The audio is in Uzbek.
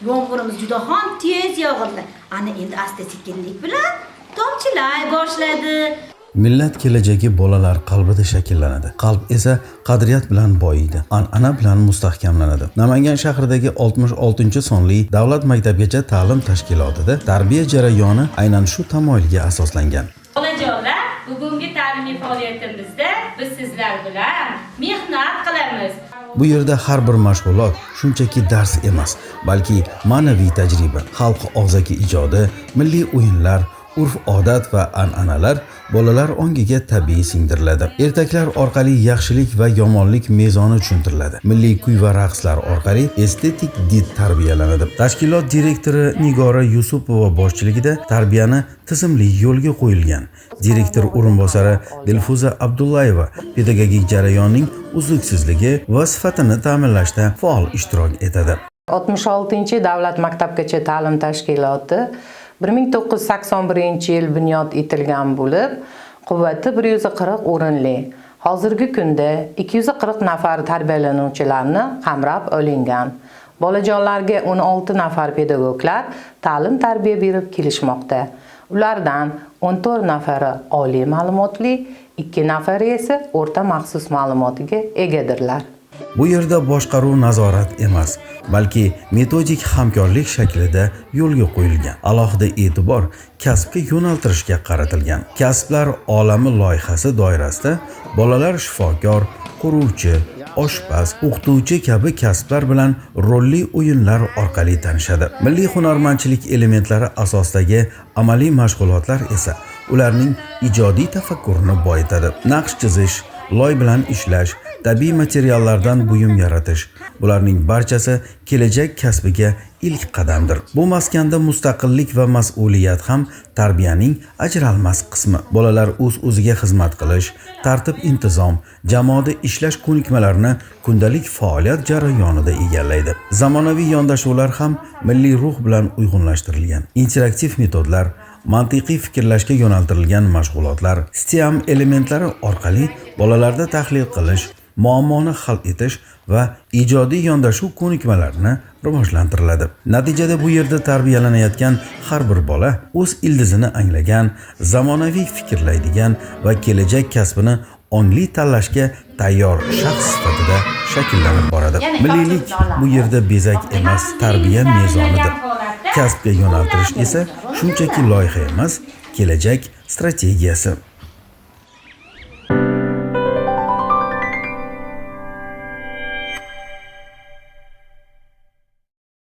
Yomg'irimiz juda ham tez yog'ildi. Ana endi asta sekinlik bilan tomchilay boshladi. Millat kelajagi bolalar qalbida shakllanadi. Qalb esa qadriyat bilan boyiydi, an'ana bilan mustahkamlanadi. Namangan shahridagi 66-sonli davlat maktabgacha ta'lim tashkilotida tarbiya jarayoni aynan shu tamoyilga asoslangan. Bolajonlar, bugungi ta'limiy faoliyatimizda biz sizlar bilan mehnat qilamiz. Bu yerda har bir mashg'ulot shunchaki dars emas, balki ma'naviy tajriba, xalq og'zaki ijodi, milliy o'yinlar, urf-odat va an'analar bolalar ongiga tabiiy singdiriladi. Ertaklar orqali yaxshilik va yomonlik mezoni tushuntiriladi. Milliy kuy va raqslar orqali estetik did tarbiyalanadi. Tashkilot direktori Nigora Yusupova boshchiligida tarbiyani tizimli yo'lga qo'yilgan. Direktor o'rinbosari Dilfuza Abdullayeva pedagogik jarayonning uzluksizligi va sifatini ta'minlashda faol ishtirok etadi. 66 davlat maktabgacha ta'lim tashkiloti 1981 yil bunyod etilgan bo'lib, quvvati 140 o'rinli. Hozirgi kunda 240 nafar tarbiyalanuvchilarni qamrab olingan. Bolajonlarga 16 nafar pedagoglar ta'lim tarbiya berib kelishmoqda. Ulardan 14 nafari oliy ma'lumotli, 2 nafari esa o'rta maxsus ma'lumotiga egadirlar. Bu yerda boshqaruv nazorat emas, balki metodik hamkorlik shaklida yo'lga qo'yilgan. Alohida e'tibor kasbga yo'naltirishga qaratilgan. Kasblar olami loyihasi doirasida bolalar shifokor, quruvchi, oshpaz, o'qituvchi kabi kasblar bilan rolli o'yinlar orqali tanishadi. Milliy hunarmandchilik elementlari asosidagi amaliy mashg'ulotlar esa ularning ijodiy tafakkurini boyitadi. Naqsh chizish, loy bilan ishlash, tabiiy materiallardan buyum yaratish – bularning barchasi kelajak kasbiga ilk qadamdir. Bu maskanda mustaqillik va mas'uliyat ham tarbiyaning ajralmas qismi. Bolalar o'z-o'ziga xizmat qilish, tartib-intizom, jamoada ishlash ko'nikmalarini kundalik faoliyat jarayonida egallaydi. Zamonaviy yondashuvlar ham milliy ruh bilan uyg'unlashtirilgan. Interaktiv metodlar, mantiqiy fikrlashga yo'naltirilgan mashg'ulotlar, STEAM elementlari orqali bolalarda tahlil qilish, muammoni hal etish va ijodiy yondashuv ko'nikmalarini rivojlantiriladi. Natijada bu yerda tarbiyalanayotgan har bir bola o'z ildizini anglagan, zamonaviy fikrlaydigan va kelajak kasbini ongli tanlashga tayyor shaxs sifatida shakllanib boradi. Yana Milliylik topshiriqni bu yerda bezak olamiz. Emas, tarbiya mezonidir. Kasbga yo'naltirish esa shunchaki loyiha emas, kelajak strategiyasi.